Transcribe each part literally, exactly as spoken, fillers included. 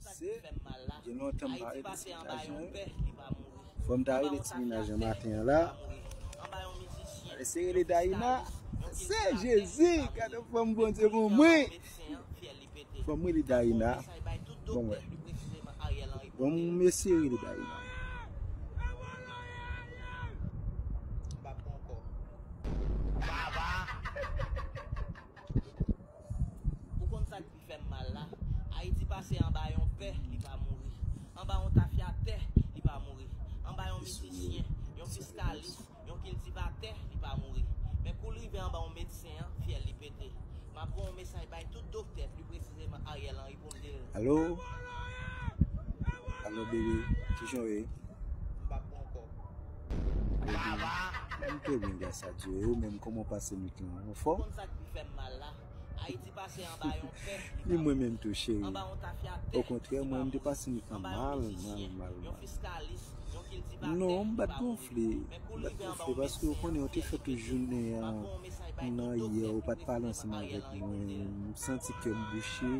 Se, gen lontan m pa rele ti menaj lan. Fò m ta rele ti menaj lan maten an la. Eseye rele Dayina. Se Jezi, gade fò m Bondye pou mwen. Fò m rele Dayina. Bon, wè. Bon, m eseye rele Dayina. Ou konn sa k pi fè m mal la? Ayiti pase anba yon pè, li pa mouri. Anba yon tafyatè, li pa mouri. Anba yon mizisyen, yon fiskalis, yon kiltivatè, li pa mouri. Men kou l rive anba yon medsen an, fyèl li pete. M ap voye yon mesaj bay tout doktè, pli presizeman Ariel Henry, pou m di l. Alo? Alo, bebe, kijan w ye? M pa bon ankò. Bebe, m trè byen, gras a Dye. E ou menm, kòman w pase nwit lan? Anfòm? Ou konn sa k pi fè m mal la? Ayiti pase anba yon pè, li pa mouri. Ni mwen menm tou, cheri. Anba yon tafyatè, okontrè, mwen, m te pase nwit lan mal, mal, mal, mal. Non, m pa t gonfle. M pa t gonfle paske ou konnen ou te fè tout jounen an nan yè, ou pa t pale ansanm avèk mwen. M santi kè m bouche.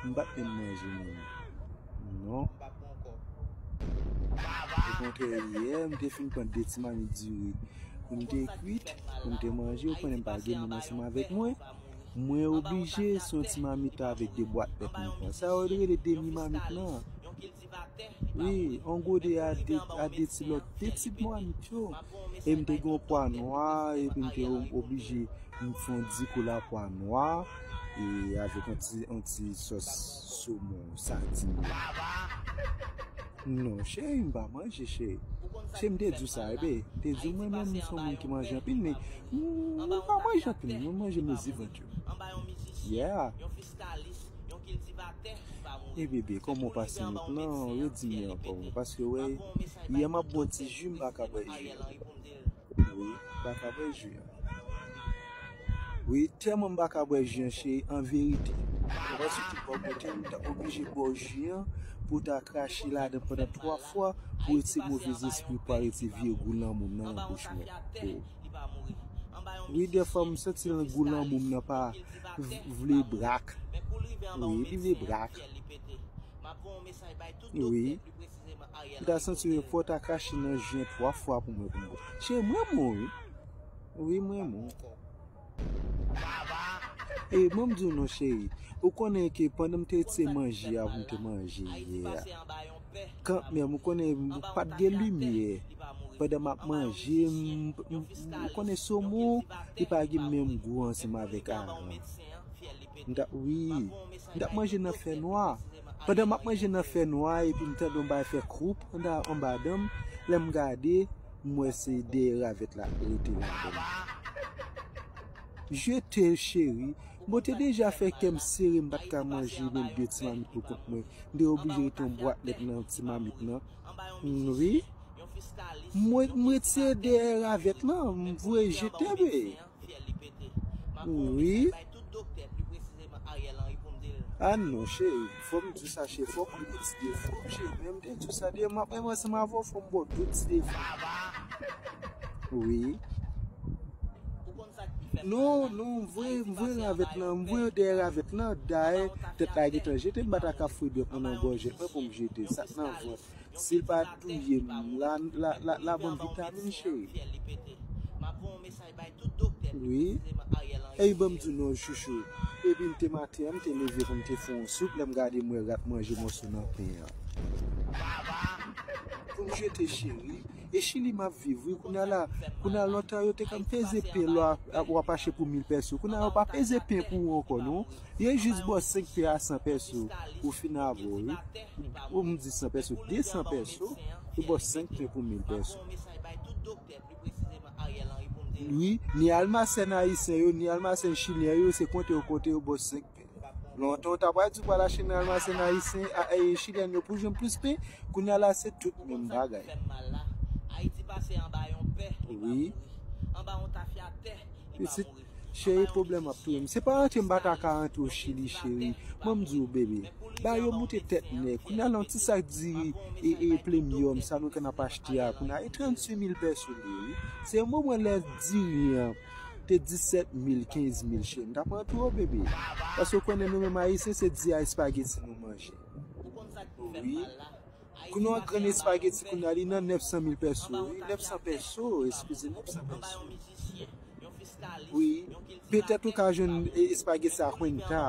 M pa t menm manje menm. Non. Okontrè, yè, m te fin pran de ti mamit diri pou m te kwit, pou m te manje, ou konnen m pa gen moun ansanm avèk mwen. Mwen oblije se yon ti mamit avèk de bwat lèt m pran. Sa yo rele demi mamit lan. Wi, yon gode a de, a de ti lòt, de ti mamit yo. E m te gen yon pwa nwa, epi m te oblije m fè yon di kou la pwa nwa, e avèk yon ti, yon ti sòs somon, sadin. Non, cheri, m pa manje, cheri. Cheri, m te di w sa, ebe. M te di w, mwen menm, m se yon moun ki manje anpil, men m pa manje anpil, mwen manje mezi vant yo. Yeah. E bebe, kòman w pase nwit lan? Redi m li ankò, paske, wè, yè m ap bwè ti ji, m pa ka bwè ji. Wi, m pa ka bwè ji an. Wi, tèlman m pa ka bwè ji an, cheri, an verite. Paske tout bò kote m ta oblije bwè ji an pou w ta krache ladan pandan twa fwa pou retire movèzespri, pou al retire vye gou lanmou m nan nan bouch mwen. Wi, dèfwa m santi gou lanmou m nan pa v-, vle brak. Wi, li vle brak. Wi. M ta santi fò w ta krache nan ji an twa fwa pou mwen, pou mwen. Cheri, m renmen w, wi. Wi, m renmen w. E, ban m di w non, cheri. Ou konnen ke pandan m te retire manje a pou m te manje yè a, kanmenm, ou konnen, m pa t gen limyè. Pandan m ap manje, m, m, m, ou konnen somon, li pa gen menm gou ansanm avèk aran. M t ap, wi, m t ap manje nan fènwa. Pandan m ap manje nan fènwa, epi m tande yon bagay fè kroup anba, anba dan m, lè m gade, m wè se dèyè ravèt la rete ladan l. Jete, cheri, bon, te deja fè kè m sere, m pa t ka manje menm de ti mamit pou kont mwen. M te oblije rete yon bwat lèt nan ti mamit nan. Wi. Mwen, mwen retire dèyè ravèt lan, m voye jete, be. Wi. A non, cheri, fò m di w sa, cheri, fò m bwè ti defo, cheri, men m te di w sa, demen m ap menm ansanm avè w, fò m bwè tout ti defo. Wi. Non, non, m voye, m voye ravèt lan, m voye dèyè ravèt lan, dayè, tèt la gentan jete, m pa ta ka fouye dwèt mwen nan gòjèt mwen pou m jete sa k nan vant. Si l pa touye m, la, la, la, la ban m vitamin, cheri. Wi. Ey, ban m di w non, chouchou. Epi m te maten an, m te leve pou m te fè yon soup, lè m gade m wè rat manje mòso nan pen an. Pou m jete, cheri. E Chili m ap viv, wi, kounye a la, kounye a lontan yo te konn peze pen, lè w ap, w ap achte pou mil pèso. Kounye a yo pa peze pen pou ou ankò, non. Yo jis ba w senk pen a san pèso, ou fin avè w, wi. Ou m di san pèso, de san pèso, yo ba w senk pen pou mil pèso. Wi, ni almasèn ayisyen yo, ni almasèn chilyen yo, se konte yo konte yo ba w senk pen. Lontan w ta pral di w pral achte nan almasèn ayisyen, a, e, chilyèn yo pou jwenn plis pen, kounye a la se tout menm bagay. Wi. Pitit, cheri, pwoblèm ap touye m. Se pa rantre m pa ta ka rantre o Chili, cheri. Ban m di w, bebe. Bagay yo moute tèt nèg. Kounye a la, yon ti sak diri e, e, premium, sa nou konn ap achte a, kounye a, e tranntuit mil pèso li ye, wi. Se yon moman lè diri an te disèt mil, kenz mil, cheri. M t ap rantre w, bebe. Paske w konnen nou menm ayisyen, se diri a espageti nou manje. Wi. Kounye a grenn espageti kounye a li nan nèf san mil pèso. Wi, nèf san pèso, eskize, nèf san pèso. Wi. Petèt ou ka jwenn e, espageti a kwenta.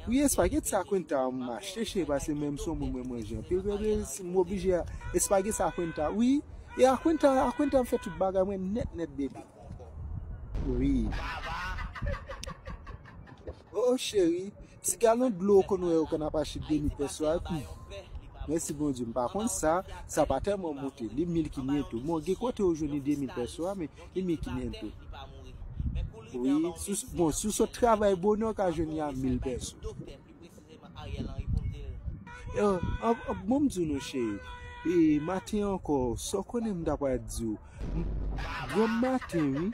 Wi, espageti a kwenta m achte cheri paske menm se yon moun mwen manje anpil bebe, si m oblije espageti a kwenta. Wi, e a kwenta, a kwenta m fè tout bagay mwen nèt nèt bebe. Wi. Oh, oh, cheri, ti galon dlo ou konn wè yo konn ap achte de mil pèso a, epi mèsi Bondye, m pa konn sa, sa pa tèlman monte, li mil kinyen tou. Bon, gen kote ou jwenn li de mil pèso a, men li mil kinyen tou. Wi, si w, bon, si w sot travay bonè, ou ka jwenn li a mil pèso. Yo, an, an, bon, m di w non, cheri. E, maten ankò, sa w konnen m ta pral di w? M, granm maten, wi.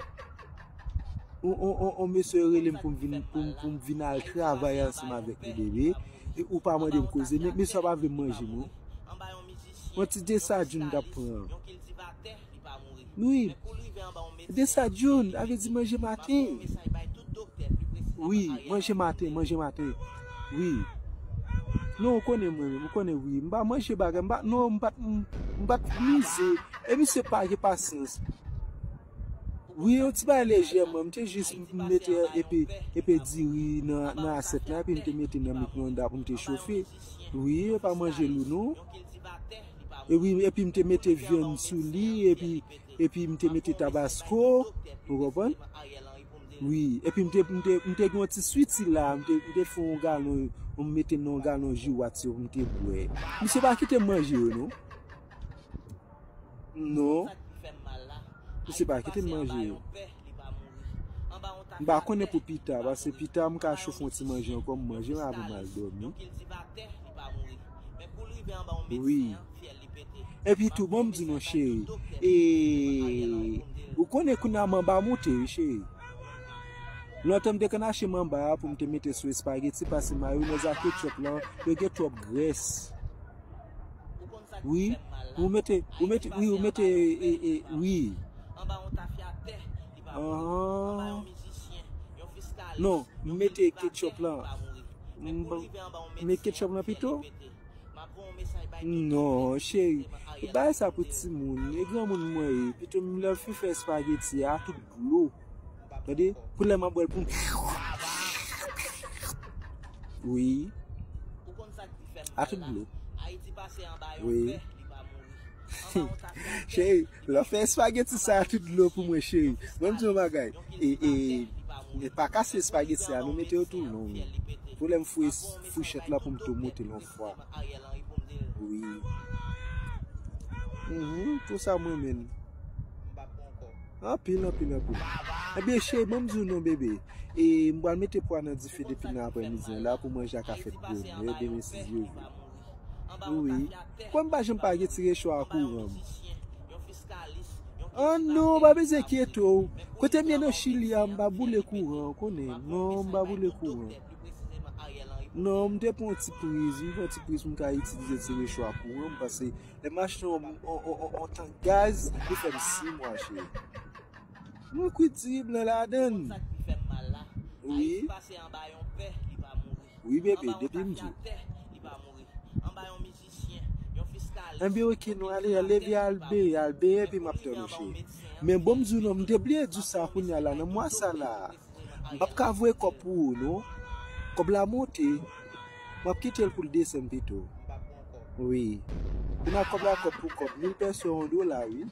On, on, on, on mesye rele m pou m vin, pou m, pou m vin al travay ansanm avèk li, bebe. E ou pa mande m koze, men mesye a pa vle m manje, non. On ti desadin m t ap pran. Wi. Desadin, a vle di manje maten. Wi, manje maten, manje maten. Wi. Non, ou konnen mwen menm, ou konnen wi. M pa manje bagay, m pa, non, m pa t, m, m pa t mize. E misye pa gen pasyans. Wi, yon ti bagay lejè, mwen. M te jis mete epe, epe diri nan, nan asyèt la, epi m te mete nan mikroonda pou m te chofe. Wi, e pa manje lou, non. E wi, epi m te mete vyann sou li, epi, epi m te mete tabasko, ou konprann? Wi, epi m te, m te, m te gen yon ti switi la, m te, m te fè yon galon, m mete nan yon galon ji watye pou m te bwè. Misye pa kite m manje yo, non. Non. Misye pa kite m manje yo. M pa konnen pou pita, paske pita m ka chofe yon ti manje ankò, m manje l avan m al dòmi. Wi. Epi tou, bon, m di nou, cheri. E, ou konnen kounye a m anba moute, wi, cheri. Lontan m te konn achte manba a pou m te mete sou espageti, paske mayonèz ak ketchup lan, yo gen twòp grès. Wi, ou mete, ou mete, wi, ou mete, e, e, wi. Ahan. Non, m mete ketchup lan. M ba-, m met ketchup lan pito. Non, cheri. E bagay sa pou timoun. E granmoun mwen ye. Pito m lè m fin fè espageti a, tout dlo. Tande? Pou lè m ap bwè l pou m. Wi. A tout dlo. Wi. Cheri, lè w fè espageti sa a tout dlo pou mwen, cheri. Ban m di yon bagay. E, e, e pa kase espageti a, nou mete yo tou long. Pou lè m fouye fouchèt la pou m tou moute l yon fwa. Wi. Mhm, pou sa mwen menm. Anpil, anpil, anpil. Ebyen, cheri, ban m di w non, bebe. E m pral mete pwa nan dife depi nan aprèmidi an la pou manje a ka fèt bonè demen si Dye vle. Wi. Kwè m pa janm pa gen ti recho a kouran m. Ah non, pa bezwen enkyete w. Kote m ye nan Chili a, m pa boule kouran, ou konnen. Non, m pa boule kouran. Non, m te pran yon ti priz, m pran yon ti priz pou m ka itilize ti recho a kouran m, paske lè m achte yon, yon, yon, yon, yon tank gaz, li fè m sis mwa, cheri. Mwen kwit diri blan ladan l. Wi. Wi, bebe, depi m di w. Ebyen, oke, nou ale, al leve, al beye, al beye, epi m ap tann ou, cheri. Men bon, m di w non, m te bliye di w sa kounye a la, nan mwa sa la, m p ap ka voye kòb pou ou, non. Kòb la monte, m ap kite l pou l desann pito. Wi. Kounye a kòb la, kòb pou kòb, mil pèso, yon dola, wi.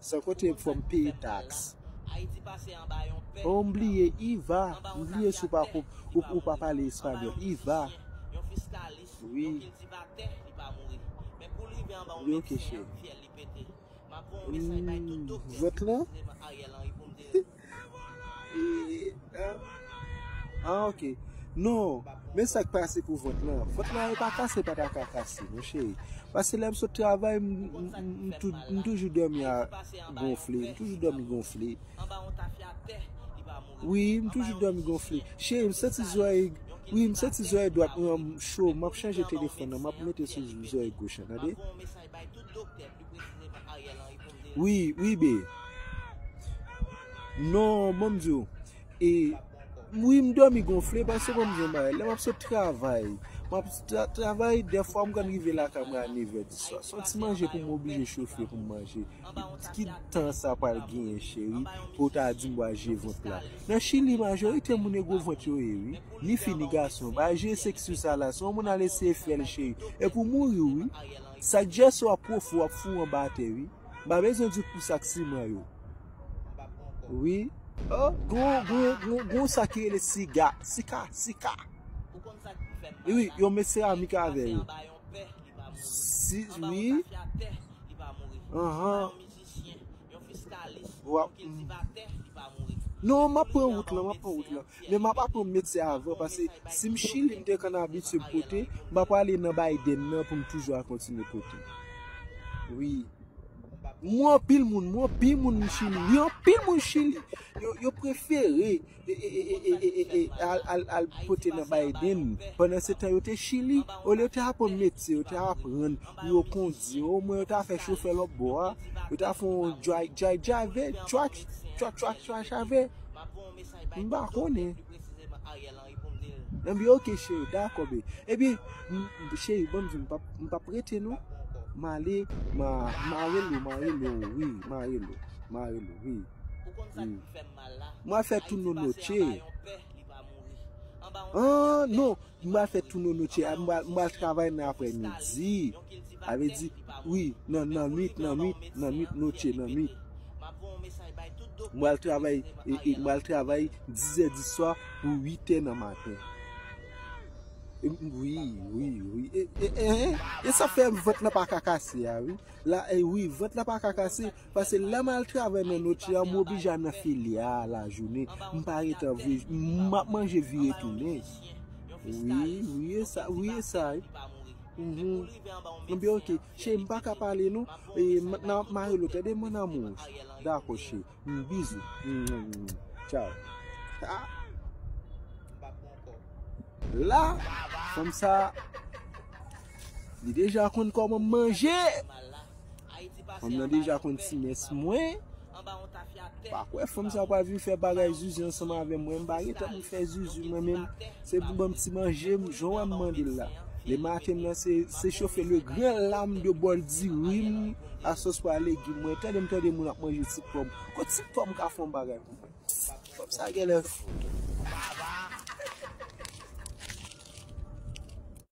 San konte fò m peye taks. Oh, m bliye IVA. M bliye si w pa konp-, ou, ou pa pale espanyòl. IVA. Wi. Wi, oke, cheri. Hmm, vant lan? Ah, ah, oke. Non, men sa k pase pou vant lan. Vant lan e pa kase, pa ta ka kase, non, cheri. Paske lè m sot travay, m, m, m, m tou-, m toujou dòmi a gonfle. M toujou dòmi gonfle. Wi, m toujou dòmi gonfle. Cheri, m santi zòrèy, wi, m santi zòrèy dwat mwen cho. M ap chanje telefòn nan, m ap mete sou zòrèy goch lan, tande? Wi, wi, be. Non, ban m di w. E, wi, m dòmi gonfle, paske ban m di w yon bagay. Lè m ap sot travay, M ap tra- travay, dèfwa m konn rive lakay mwen a nevè di swa. Se yon ti manje pou m oblije chofe pou m manje. Ki tan sa pral genyen, cheri, pou w ta di m w al je vant la? Nan Chili, majorite moun e gwo vant yo ye, wi. Ni fi, ni gason. Bagay je seksi sa la, se yon moun al eseye fè l, cheri. E pou mouri, wi. Sa k jès w ap pwofo, w ap fou anba atè, wi. M pa bezwen di w pou sak siman yo. Wi. Oh, gon, gon, gon, gon sa ki rele siga. Sika, sika. Wi, yo met seramik avè yo. Si, wi. Anhan. Wa- mm. Non, m ap pran wout lan, m ap pran wout lan. Men m ap aprann metye avan, paske si m Chili, m te konn abitye pote, m pa prale nan Biden nan pou m toujou a kontinye pote. Wi. Mwen anpil moun, mwen anpil moun Chili. Wi, anpil moun Chili. Yo, yo prefere e, e, e, e, e, e, e, al, al, al pote nan Biden. Pandan se tan yo te Chili, olye yo te aprann metye, yo te aprann pou yo kondi. Omwen yo ta fè chofè lòt bò a. Yo ta fè yon dry, dry, drive, truck, truck, truck, truck, drive. M pa konnen. Ebyen, ok, cheri, dakò, be. Ebyen, m- m- cheri, bon, m di, m p ap- m p ap rete, non. M ale, ma- ma rele w, ma rele w, wi, ma rele w, ma rele w, wi. Wi. Mwen fè tou nonoche. Ah, non, mwen fè tou nonoche. Mwen, mwen travay nan aprèmidi. A vle di, wi, nan, nan nwit, nan nwit, nan nwit, noche, nan nwit. Mwen travay, e, e, mwen travay dizè di swa pou witè nan maten. E, wi, wi, wi. E, e, e, e, e sa fè vant lan pa ka kase a, wi. La, e, wi, vant lan pa ka kase. Paske lè m al travay nan noche a, m oblije al nan filya a lajounen. M pa ret an vre, m ap manje vire tounen. Wi, wi, e sa, wi, e sa, wi. Mhm. Ebyen, ok. Cheri, m pa ka pale, non. E, m- nan, m a rele w, tande, mon amour. Dakò, cheri. Mm, bizou. Mm, mm, mm. Tchaw. Ah. La, fanm sa, li deja konn kòman m manje. Fanm nan deja konn ti mès mwen. Pa kwè fanm sa pral vin fè bagay zuzu ansanm avè mwen. M pa gen tan pou fè zuzu mwen menm. Se pou ban m ti manje, m- jan w wè m mande l la. Lematen m nan se, se chofe le gran lam de bòl diri m a sòs pwa legim mwen. Tande m tande moun ap manje ti pòm. Kot ti pòm ka fè yon bagay pou mwen? Pòm sa genlè fou.